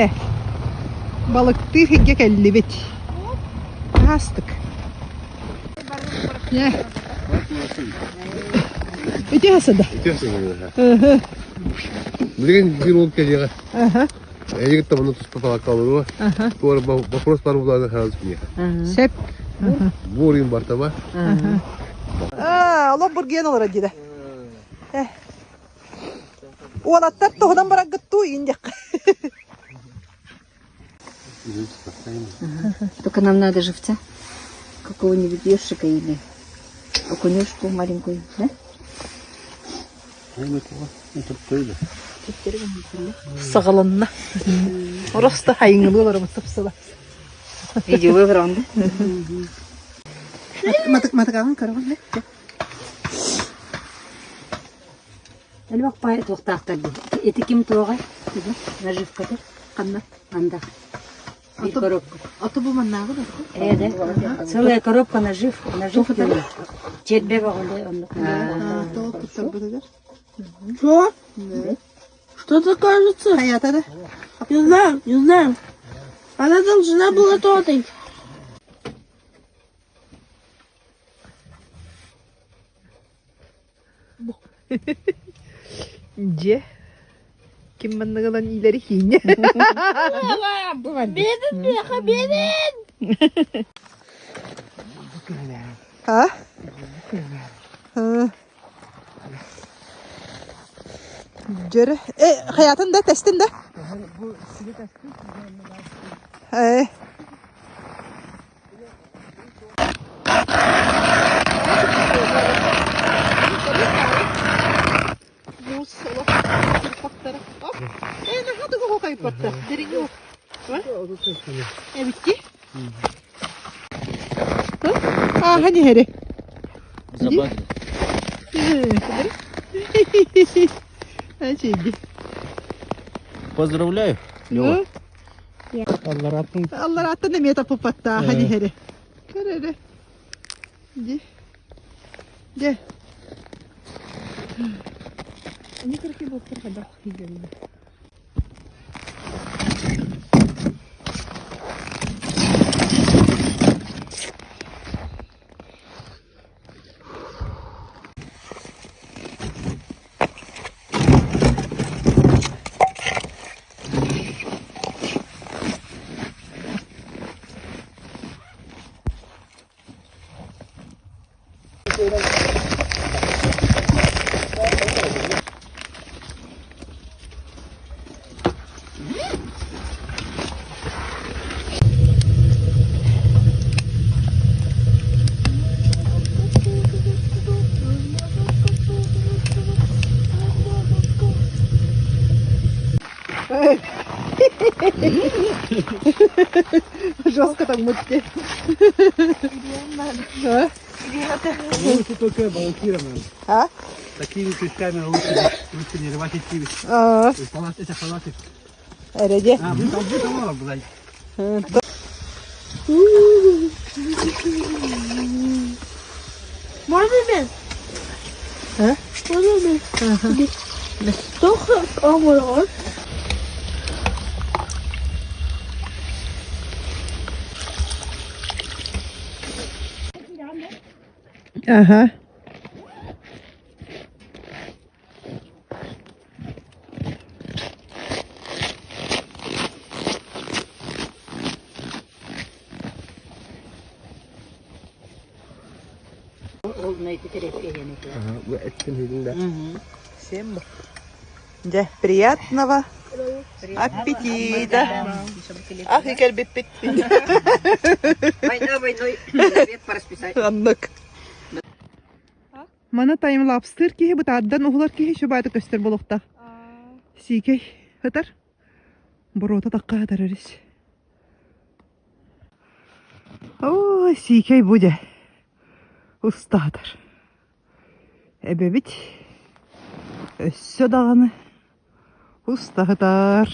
Дьэ, балыктыы сиргэ кэллибит. Аастык. Дьэ. Ити хасада. Ити хасада. Билигин биир уол кэлиэҕэ. Эйигин табаны туспа палакка Туора вопрос бар булааны хаалыс миэхэ. Сөп. Буорин бартаба. Аа, олох бургиен олорор диде. Уолаттар туһунан бараргыт дуу иин диэххэ. Только нам надо живца какого-нибудь ёршика или окунёшку маленькую, да? Саҕаланна. Просто хайыҥылыы олоробут тупсала. Видео выбрал, да? Матык матык көрөҕүн Элбэх паай туохтаахтар дии. Ити ким туоҕай? Наживката. Ханна? Анда. Биир коробка. Ото бу маннааҕы да? Ээ да. Целая коробка нажив. Наживка. Четбе баҕылы оннук. Тоҕо туттарбытыгар? Что? Что-то кажется. Хайата да? Не знаю, не знаю. Она должна была тотой. Дьэ, ким маннык ылан иилэри кииннэ? Берин миэхэ берин! А? Дьөрө. Э, хайатын да тэстин да? Э. Муус олох кырпахтара. Э, наһаа да оһуохайбатта. Дириҥ Эбитти. Ааһан иһэри. Поздравляю, Лёва. Алларааттан Алларааттан эмиэ таппыппаттаахан иһэри. Көр эрэ. Ди. Дьэ. Они кырки буолтар хайдах киирэллэр. Жестко так мутки. Лучше только балансированно. А? Такими крючками лучше, лучше не рвать идти. А, Это халатик. Эрэдэ. А, вы там, вы там, блядь. Можно без? А? Можно без? Toch allemaal Ага. Всем Дьэ, приятного аппетита! Ах, и кэлбиппит. Война войной, обед по расписанию. Оннук. Маны таймлапстыыр киһи бытаардан уһулар киһи шубааты көстөр буолуохтаах. Сиикэй ытар, буруота тахха ытар өрүс. Оо, сиикэй бу дьэ устаатар. Эбэбит өссө даҕаны устаһытар.